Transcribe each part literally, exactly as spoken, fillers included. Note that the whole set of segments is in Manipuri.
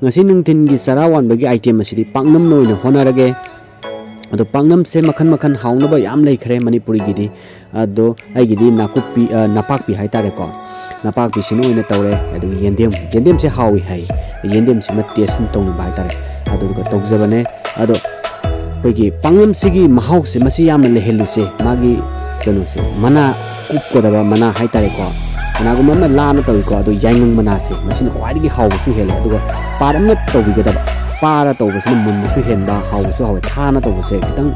ꯉꯁꯤ ꯅꯨꯡꯊꯤꯟꯒꯤ ꯆꯔꯥ ꯋꯥꯟꯕꯒꯤ item ꯑꯁꯤꯗꯤ ꯄꯥꯛꯅꯝꯅ ꯑꯣꯏꯅ ꯍꯣꯠꯅꯔꯒꯦ꯫ ꯑꯗꯣ ꯄꯥꯛꯅꯝꯁꯦ ꯃꯈꯜ ꯃꯈꯜ ꯍꯥꯎꯅꯕ ꯌꯥꯝ ꯂꯩꯈ꯭ꯔꯦ ꯃꯅꯤꯄꯨꯔꯤꯒꯤꯗꯤ꯫ ꯑꯗꯣ ꯑꯩꯒꯤꯗꯤ ꯅꯥꯀꯨꯞꯄꯤ, ꯑ, ꯅꯄꯥꯛꯄꯤ ꯍꯥꯏꯇꯥꯔꯦꯀꯣ, ꯅꯄꯥꯛꯄꯤꯁꯤꯅ ꯑꯣꯏꯅ ꯇꯧꯔꯦ꯫ ꯑꯗꯨꯒ ꯌꯦꯟꯗꯦꯝ, ꯌꯦꯟꯗꯦꯝꯁꯦ ꯍꯥꯎꯏ ꯍꯥꯏ, ꯌꯦꯟꯗꯦꯝꯁꯤꯃ taste ꯁꯨꯝ ꯇꯧꯅꯤꯡꯕ ꯍꯥꯏꯇꯥꯔꯦ, ꯑꯗꯨꯗꯨꯒ ꯇꯧꯖꯕꯅꯦ꯫ ꯑꯗꯣ ꯑꯩꯈꯣꯏꯒꯤ ꯄꯥꯛꯅꯝꯁꯤꯒꯤ ꯃꯍꯥꯎꯁꯦ ꯃꯁꯤ ꯌꯥꯝꯅ ꯂꯩꯍꯜꯂꯤꯁꯦ, ꯃꯥꯒꯤ ꯀꯩꯅꯣꯁꯦ, ꯃꯅꯥ, ꯀꯨꯞꯀꯗꯕ ꯃꯅꯥ ꯍꯥꯏꯇꯥꯔꯦꯀꯣ꯫ ꯀꯅꯥꯒꯨꯝꯕ ꯑꯃꯅ ꯂꯥꯅ ꯇꯧꯏꯀꯣ, ꯑꯗꯣ ꯌꯥꯏꯉꯪ ꯃꯅꯥꯁꯦ ꯃꯁꯤꯅ ꯈ꯭ꯋꯥꯏꯗꯒꯤ ꯍꯥꯎꯕꯁꯨ ꯍꯦꯜꯂꯦ꯫ ꯑꯗꯨꯒ ꯄꯥꯔꯞꯅ ꯇꯧꯕꯤꯒꯗꯕ, ꯄꯥꯔ ꯇꯧꯕꯁꯤꯅ ꯃꯨꯟꯕꯁꯨ ꯍꯦꯟꯕ, ꯍꯥꯎꯕꯁꯨ ꯍꯥꯎꯋꯦ꯫ ꯊꯥꯅ ꯇꯧꯕꯁꯦ ꯈꯤꯇꯪ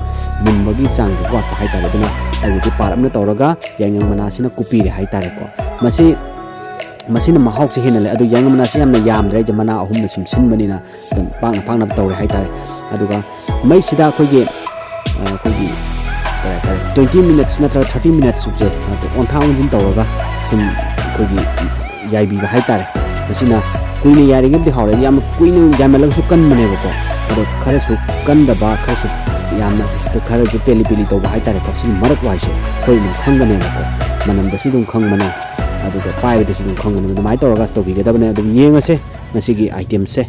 ꯃꯨꯟꯕꯒꯤ ꯆꯥꯡꯁꯦ ꯋꯥꯠꯄ ꯍꯥꯏꯇꯥꯔꯦ꯫ ꯑꯗꯨꯅ ꯑꯩꯒꯤꯗꯤ ꯄꯥꯔꯞꯅ ꯇꯧꯔꯒ ꯌꯥꯏꯉꯪ ꯃꯅꯥꯁꯤꯅ ꯀꯨꯞꯄꯤꯔꯦ ꯍꯥꯏꯇꯥꯔꯦꯀꯣ꯫ ꯃꯁꯤ, ꯃꯁꯤꯅ ꯃꯍꯥꯎꯁꯦ ꯍꯦꯟꯅ ꯂꯩ꯫ ꯑꯗꯨ ꯌꯥꯏꯉꯪ ꯃꯅꯥꯁꯤ ꯌꯥꯝꯅ ꯌꯥꯝꯗ꯭ꯔꯦ, ꯑꯩꯁꯦ ꯃꯅꯥ ꯑꯍꯨꯝꯅ ꯁꯨꯝ ꯁꯤꯟꯕꯅꯤꯅ ꯑꯗꯨꯝ ꯄꯥꯛꯅ ꯄꯥꯛꯅꯕ ꯇꯧꯔꯦ ꯍꯥꯏꯇꯥꯔꯦ꯫ ꯑꯗꯨꯒ ꯃꯩꯁꯤꯗ ꯑꯩꯈꯣꯏꯒꯤ, ꯑ, ꯑꯩꯈꯣꯏꯒꯤ ꯀꯩ ꯍꯥꯏꯇꯥꯔꯦ, twenty minutes ꯅꯠꯇ꯭ꯔꯒ thirty minutes ꯁꯨꯛꯁꯦ ꯑꯣꯟꯊꯥ ꯑꯣꯟꯁꯤꯟ ꯇꯧꯔꯒ ꯁꯨꯝ ꯑꯩꯈꯣꯏꯒꯤ ꯌꯥꯏꯕꯤꯕ ꯍꯥꯏꯇꯥꯔꯦ꯫ ꯃꯁꯤꯅ ꯀꯨꯏꯅ ꯌꯥꯏꯔꯤꯉꯩꯗꯤ ꯍꯥꯎꯔꯦ꯫ ꯌꯥꯝꯅ ꯀꯨꯏꯅ ꯌꯥꯏꯃꯜꯂꯒꯁꯨ ꯀꯟꯕꯅꯦꯕꯀꯣ꯫ ꯑꯗꯣ ꯈꯔꯁꯨ ꯀꯟꯗꯕ, ꯈꯔꯁꯨ ꯌꯥꯝꯅ, ꯈꯔꯁꯨ ꯄꯦꯂꯤ ꯄꯦꯂꯤ ꯇꯧꯕ ꯍꯥꯏꯇꯥꯔꯦꯀꯣ꯫ ꯁꯤꯒꯤ ꯃꯔꯛ ꯋꯥꯏꯁꯦ ꯑꯩꯈꯣꯏ ꯑꯗꯨꯝ ꯈꯪꯒꯅꯦꯕꯀꯣ, ꯃꯅꯝꯗꯁꯨ ꯑꯗꯨꯝ ꯈꯪꯕꯅꯦ, ꯑꯗꯨꯒ ꯄꯥꯏꯕꯗꯁꯨ ꯑꯗꯨꯝ ꯈꯪꯕꯅꯦ꯫ ꯑꯗꯨꯃꯥꯏꯅ ꯇꯧꯔꯒ ꯇꯧꯕꯤꯒꯗꯕꯅꯦ꯫ ꯑꯗꯨꯝ ꯌꯦꯡꯉꯁꯦ ꯉꯁꯤꯒꯤ item ꯁꯦ꯫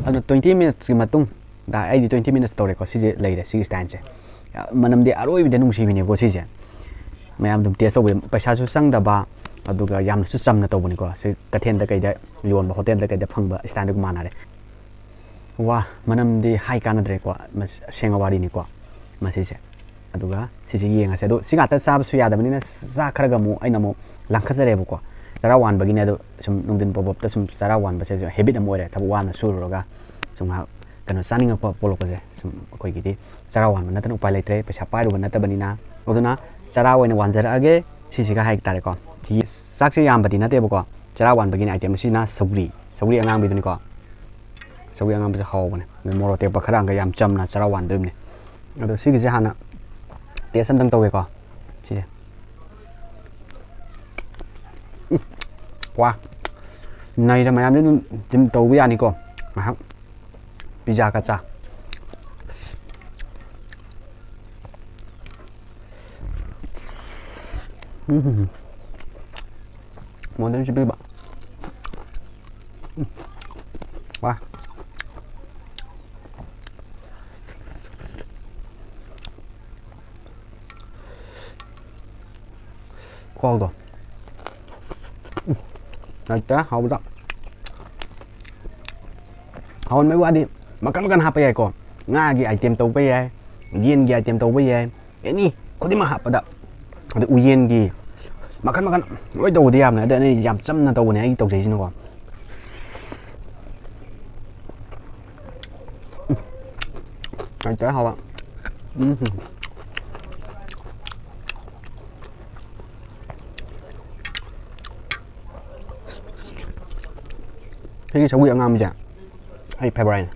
ꯑꯗꯨꯅ twenty minutes ꯀꯤ ꯃꯇꯨꯡꯗ, ꯑꯩꯗꯤ twenty minutes ꯇꯧꯔꯦꯀꯣ꯫ ꯁꯤꯁꯦ ꯂꯩꯔꯦ, ꯁꯤꯒꯤ style ꯁꯦ꯫ ꯃꯅꯝꯗꯤ ꯑꯔꯣꯏꯕꯤꯗ ꯅꯨꯡꯁꯤꯕꯤꯅꯦꯀꯣ ꯁꯤꯁꯦ꯫ ꯃꯌꯥꯝ ꯑꯗꯨꯝ taste ꯇꯧꯕ, ꯄꯩꯁꯥꯁꯨ ꯆꯪꯗꯕ, ꯑꯗꯨꯒ ꯌꯥꯝꯅꯁꯨ ꯆꯝꯅ ꯇꯧꯕꯅꯤꯀꯣ꯫ ꯁꯤ ꯀꯩꯊꯦꯜꯗ ꯀꯩꯗ ꯌꯣꯟꯕ, ꯍꯣꯇꯦꯜꯗ ꯀꯩꯗ ꯐꯪꯕ style ꯗꯨꯒ ꯃꯥꯟꯅꯔꯦ꯫ ꯋꯥ, ꯃꯅꯝꯗꯤ ꯍꯥꯏ ꯀꯥꯟꯅꯗ꯭ꯔꯦꯀꯣ, ꯃꯁ-, ꯑꯁꯦꯡꯕ ꯋꯥꯔꯤꯅꯤꯀꯣ ꯃꯁꯤꯁꯦ꯫ ꯑꯗꯨꯒ ꯁꯤꯁꯦ ꯌꯦꯡꯉꯁꯦ꯫ ꯑꯗꯣ ꯁꯤ ꯉꯥꯛꯇ ꯆꯥꯕꯁꯨ ꯌꯥꯗꯕꯅꯤꯅ, ꯆꯥꯛ ꯈꯔꯒ ꯑꯃꯨꯛ ꯑꯩꯅ ꯑꯃꯨꯛ ꯂꯪꯈꯠꯆꯔꯦꯕꯀꯣ꯫ ꯆꯔꯥ ꯋꯥꯟꯕꯒꯤꯅꯦ꯫ ꯑꯗꯣ ꯁꯨꯝ ꯅꯨꯡꯊꯤꯟ ꯄꯣꯞ ꯄꯣꯞꯇ ꯁꯨꯝ ꯆꯔꯥ ꯋꯥꯟꯕꯁꯦ habit ꯑꯃ ꯑꯣꯏꯔꯦ꯫ ꯊꯕꯛ ꯋꯥꯅ ꯁꯨꯔꯨꯔꯒ ꯁꯨꯝ ꯉꯥꯏꯍꯥꯛ ꯀꯩꯅꯣ ꯆꯥꯅꯤꯡꯉꯛꯄ ꯄꯣꯛꯂꯛꯄꯁꯦ, ꯁꯨꯝ ꯑꯩꯈꯣꯏꯒꯤꯗꯤ ꯆꯔꯥ ꯋꯥꯟꯕ ꯅꯠꯇꯅ ꯎꯄꯥꯏ ꯂꯩꯇ꯭ꯔꯦ, ꯄꯩꯁꯥ ꯄꯥꯏꯔꯨꯕ ꯅꯠꯇꯕꯅꯤꯅ꯫ ꯑꯗꯨꯅ ꯆꯔꯥ ꯑꯣꯏꯅ ꯋꯥꯟꯖꯔꯛꯑꯒꯦ꯫ ꯁꯤꯁꯤꯒ ꯍꯥꯏꯇꯥꯔꯦꯀꯣ꯫ ꯁꯤꯒꯤ ꯆꯥꯛꯁꯦ ꯌꯥꯝꯕꯗꯤ ꯅꯠꯇꯦꯕꯀꯣ꯫ ꯆꯔꯥ ꯋꯥꯟꯕꯒꯤꯅꯦ item꯫ ꯁꯤꯅ ꯁꯧꯒ꯭ꯔꯤ, ꯁꯧꯒ꯭ꯔꯤ ꯑꯉꯥꯡꯕꯤꯗꯨꯅꯤꯀꯣ꯫ ꯁꯧꯒ꯭ꯔꯤ ꯑꯉꯥꯡꯕꯁꯦ ꯍꯥꯎꯕꯅꯦ꯫ ꯑꯗꯩ ꯃꯣꯔꯣꯛ ꯑꯇꯦꯛꯄ ꯈꯔ ꯑꯃꯒ ꯌꯥꯝ ꯆꯝꯅ ꯆꯔꯥ ꯋꯥꯟꯗꯣꯔꯤꯕꯅꯦ꯫ ꯑꯗꯣ ꯁꯤꯒꯤꯁꯦ ꯍꯥꯟꯅ taste ꯑꯝꯇꯪ ꯇꯧꯒꯦꯀꯣ꯫ ꯁꯤꯁꯦ꯫ ꯎꯝ꯫ ꯋꯥ꯫ ꯅꯩꯔꯦ ꯃꯌꯥꯝꯁꯦ꯫ ꯑꯗꯨꯝ, ꯑꯗꯨꯝ ꯇꯧꯕ ꯌꯥꯅꯤꯀꯣ꯫ ꯉꯥꯏꯍꯥꯛ pizza ꯀ ꯆꯥ꯫ ꯎꯝ꯫ ꯃꯣꯟꯗꯁꯨ ꯄꯤꯕ꯫ ꯎꯝ꯫ ꯋꯥ꯫ ꯍꯥꯎꯗꯣ꯫ ꯎꯝ꯫ ꯂꯩꯇ꯭ꯔꯦ, ꯍꯥꯎꯕꯗ꯫ ꯍꯥꯎꯍꯟꯕꯩ ꯋꯥꯗꯤ ꯃꯈꯟ ꯃꯈꯟ ꯍꯥꯞꯄ ꯌꯥꯏꯀꯣ꯫ ꯉꯥꯒꯤ item ꯇꯧꯕ ꯌꯥꯏ, ꯌꯦꯟꯒꯤ item ꯇꯧꯕ ꯌꯥꯏ, any ꯈꯨꯗꯤꯡꯃꯛ ꯍꯥꯞꯄꯗ꯫ ꯑꯗ ꯎꯌꯦꯟꯒꯤ ꯃꯈꯟ ꯃꯈꯟ ꯂꯣꯏ ꯇꯧꯕꯗꯤ ꯌꯥꯕꯅꯦ꯫ ꯑꯗ ꯑꯩ ꯌꯥꯝ ꯆꯝꯅ ꯇꯧꯕꯅꯦ ꯑꯩ ꯇꯧꯖꯩꯁꯤꯅꯀꯣ꯫ ꯎꯝ꯫ ꯂꯩꯇ꯭ꯔꯦ, ꯍꯥꯎꯕ꯫ ꯎꯝ꯫ ꯁꯤꯒꯤ ꯁꯧꯒ꯭ꯔꯤ ꯑꯉꯥꯡꯕꯁꯦ ꯑꯩ favouriteꯅꯦ꯫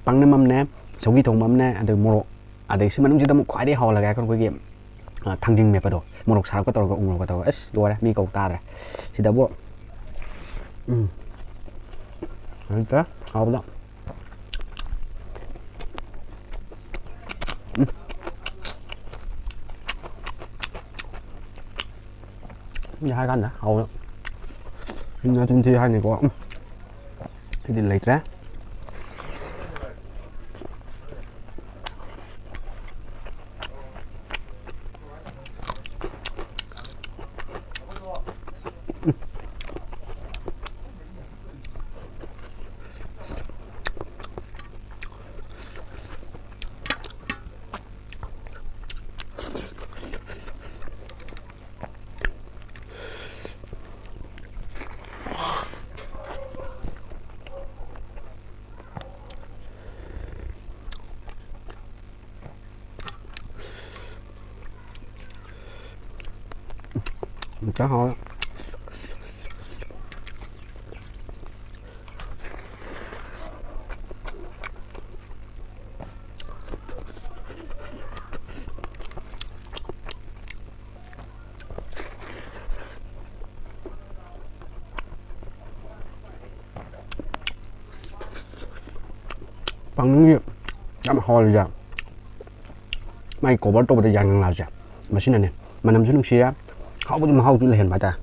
ꯄꯥꯛꯅꯝ ꯑꯃꯅꯦ, ꯁꯧꯒ꯭ꯔꯤ ꯊꯣꯡꯕ ꯑꯃꯅꯦ, ꯑꯗꯨ ꯃꯣꯔꯣꯛ, ꯑꯗꯩ ꯁꯤ ꯃꯅꯨꯡꯁꯤꯗ ꯑꯃꯨꯛ ꯈ꯭ꯋꯥꯏꯗꯒꯤ ꯍꯥꯎꯍꯜꯂꯒꯦ ꯍꯥꯏꯔꯒꯅ ꯑꯩꯈꯣꯏꯒꯤ, ꯑ, ꯊꯥꯡꯖꯤꯡ ꯃꯦꯠꯄꯗꯣ, ꯃꯣꯔꯣꯛ ꯁꯥꯔꯞꯀ ꯇꯧꯔꯒ, ꯎ ꯃꯣꯔꯣꯛꯀ ꯇꯧꯔꯒ, ꯑꯁ, ꯂꯣꯏꯔꯦ, ꯃꯤ ꯀꯧ ꯇꯥꯗ꯭ꯔꯦ꯫ ꯁꯤꯗꯕꯨ, ꯎꯝ, ꯂꯩꯇ꯭ꯔꯦ, ꯍꯥꯎꯕꯗ꯫ ꯎꯝ꯫ ꯁꯤ ꯍꯥꯏ ꯀꯥꯟꯗ ꯍꯥꯎꯕꯗ꯫ ꯃꯤꯅ ꯆꯤꯟ ꯊꯤ ꯍꯥꯏꯅꯤꯀꯣ꯫ ꯎꯝ꯫ ꯑꯩꯗꯤ ꯂꯩꯇ꯭ꯔꯦ꯫ ꯑꯝꯇ ꯍꯥꯎꯔꯦ꯫ ꯄꯥꯛꯅꯝꯒꯤ ꯌꯥꯝ ꯍꯥꯎꯔꯤꯁꯦ, ꯃꯥꯏ cover ꯇꯧꯕꯗ ꯌꯥꯏꯉꯪꯂꯥꯁꯦ ꯃꯁꯤꯅꯅꯦ꯫ ꯃꯅꯝꯁꯨ ꯅꯨꯡꯁꯤꯌꯦ, ꯍꯥꯎꯕꯗꯤ ꯃꯍꯥꯎꯁꯨ ꯂꯩꯍꯟꯕ ꯍꯥꯏꯇꯥꯔꯦ꯫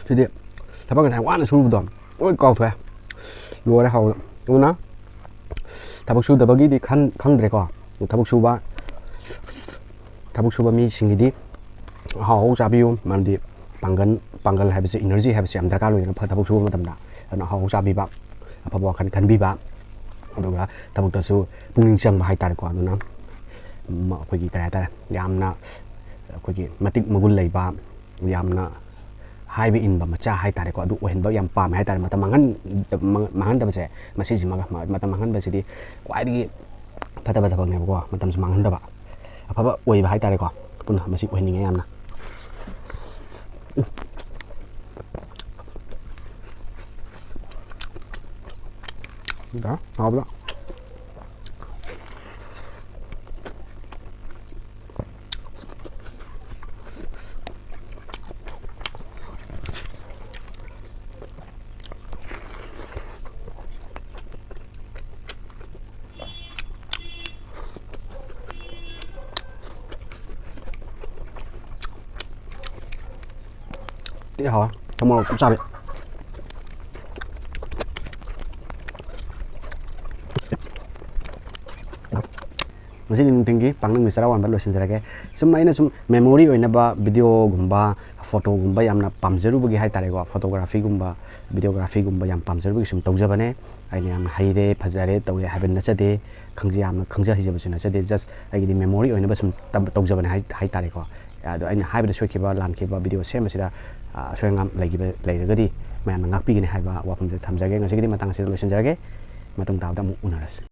ꯁꯤꯗꯤ ꯊꯕꯛ ꯉꯁꯥꯏ ꯋꯥꯅ ꯁꯨꯔꯨꯕꯗꯣ ꯂꯣꯏ ꯀꯥꯎꯊꯣꯛꯑꯦ꯫ ꯂꯣꯏꯔꯦ ꯍꯥꯎꯕꯗ꯫ ꯑꯗꯨꯅ ꯊꯕꯛ ꯁꯨꯗꯕꯒꯤꯗꯤ ꯈꯟ-, ꯈꯪꯗ꯭ꯔꯦꯀꯣ꯫ ꯊꯕꯛ ꯁꯨꯕ, ꯊꯕꯛ ꯁꯨꯕ ꯃꯤꯁꯤꯡꯒꯤꯗꯤ ꯑꯍꯥꯎ ꯑꯍꯥꯎ ꯆꯥꯕꯤꯌꯨ, ꯃꯔꯝꯗꯤ ꯄꯥꯡꯒꯜ, ꯄꯥꯡꯒꯜ ꯍꯥꯏꯕꯁꯦ, energy ꯍꯥꯏꯕꯁꯦ ꯌꯥꯝ ꯗꯔꯀꯥꯔ ꯑꯣꯏꯗꯅ ꯐ-, ꯊꯕꯛ ꯁꯨꯕ ꯃꯇꯝꯗ꯫ ꯑꯗꯨꯅ ꯑꯍꯥꯎ ꯑꯍꯥꯎ ꯆꯥꯕꯤꯕ, ꯑꯐꯕ ꯋꯥꯈꯜ ꯈꯟꯕꯤꯕ, ꯑꯗꯨꯒ ꯊꯕꯛꯇꯁꯨ ꯄꯨꯛꯅꯤꯡ ꯆꯪꯕ ꯍꯥꯏꯇꯥꯔꯦꯀꯣ꯫ ꯑꯗꯨꯅ, ꯎꯝ, ꯑꯩꯈꯣꯏꯒꯤ ꯀꯔꯤ ꯍꯥꯏꯇꯥꯔꯦ, ꯌꯥꯝꯅ ꯑꯩꯈꯣꯏꯒꯤ ꯃꯇꯤꯛ ꯃꯒꯨꯟ ꯂꯩꯕ, ꯌꯥꯝꯅ ꯍꯥꯏꯕ ꯏꯟꯕ ꯃꯆꯥ ꯍꯥꯏꯇꯥꯔꯦꯀꯣ, ꯑꯗꯨ ꯑꯣꯏꯍꯟꯕ ꯌꯥꯝ ꯄꯥꯝꯃꯦ ꯍꯥꯏꯇꯥꯔꯦ꯫ ꯃꯇꯝ ꯃꯥꯡꯍꯟ-, ꯃꯥꯡꯍꯟꯗꯕꯁꯦ ꯃꯁꯤꯁꯤꯃꯒ꯫ ꯃ-, ꯃꯇꯝ ꯃꯥꯡꯍꯟꯕꯁꯤꯗꯤ ꯈ꯭ꯋꯥꯏꯗꯒꯤ ꯐꯠꯇꯕ ꯊꯕꯛꯅꯦꯕꯀꯣ, ꯃꯇꯝꯁꯨ ꯃꯥꯡꯍꯟꯗꯕ꯫ ꯑꯐꯕ ꯑꯣꯏꯕ ꯍꯥꯏꯇꯥꯔꯦꯀꯣ꯫ ꯑꯗꯨꯅ ꯃꯁꯤ ꯑꯣꯏꯍꯟꯅꯤꯡꯉꯦ ꯌꯥꯝꯅ꯫ ꯗ, ꯍꯥꯎꯕ꯭ꯔꯥ? ꯊꯤ ꯍꯥꯎꯋꯦ꯫ ꯊꯨꯝ ꯃꯣꯔꯣꯛ ꯆꯞ ꯆꯥꯕꯤ꯫ ꯉꯁꯤꯗꯤ ꯅꯨꯡꯊꯤꯜꯒꯤ ꯄꯥꯛꯅꯝꯒꯤ ꯆꯔꯥ ꯋꯥꯟꯕ ꯂꯣꯏꯁꯤꯟꯖꯔꯒꯦ꯫ ꯁꯨꯝ ꯑꯩꯅ ꯁꯨꯝ memory ꯑꯣꯏꯅꯕ videoꯒꯨꯝꯕ, photoꯒꯨꯝꯕ ꯌꯥꯝꯅ ꯄꯥꯝꯖꯔꯨꯕꯒꯤ ꯍꯥꯏꯇꯥꯔꯦꯀꯣ, photographyꯒꯨꯝꯕ, videographyꯒꯨꯝꯕ ꯌꯥꯝ ꯄꯥꯝꯖꯔꯨꯕꯒꯤ ꯁꯨꯝ ꯇꯧꯖꯕꯅꯦ꯫ ꯑꯩꯅ ꯌꯥꯝꯅ ꯍꯩꯔꯦ, ꯐꯖꯔꯦ, ꯇꯧꯔꯦ ꯍꯥꯏꯕ ꯅꯠꯆꯗꯦ, ꯈꯪꯖ-, ꯌꯥꯝꯅ ꯈꯪꯖ ꯍꯩꯖꯕꯁꯨ ꯅꯠꯆꯗꯦ, just ꯑꯩꯒꯤꯗꯤ memory ꯑꯣꯏꯅꯕ ꯁꯨꯝ ꯇꯝ-, ꯇꯧꯖꯕꯅꯦ ꯍꯥꯏ-, ꯍꯥꯏꯇꯥꯔꯦꯀꯣ꯫ ꯑꯗꯣ ꯑꯩꯅ ꯍꯥꯏꯕꯗ ꯁꯣꯏꯈꯤꯕ, ꯂꯥꯟꯈꯤꯕ, video ꯁꯦꯝꯕꯁꯤꯗ, ꯑ, ꯑꯁꯣꯏ ꯑꯉꯥꯝ ꯂꯩꯈꯤꯕ ꯂꯩꯔꯒꯗꯤ ꯃꯌꯥꯝꯅ ꯉꯥꯛꯄꯤꯒꯅꯤ ꯍꯥꯏꯕ ꯋꯥꯐꯝꯁꯤꯗ ꯊꯝꯖꯒꯦ꯫ ꯉꯁꯤꯒꯤꯗꯤ ꯃꯇꯥꯡ ꯑꯁꯤꯗ ꯂꯣꯏꯁꯤꯟꯖꯔꯒꯦ꯫ ꯃꯇꯨꯡ ꯇꯥꯕꯗ ꯑꯃꯨꯛ ꯎꯅꯔꯁꯤ꯫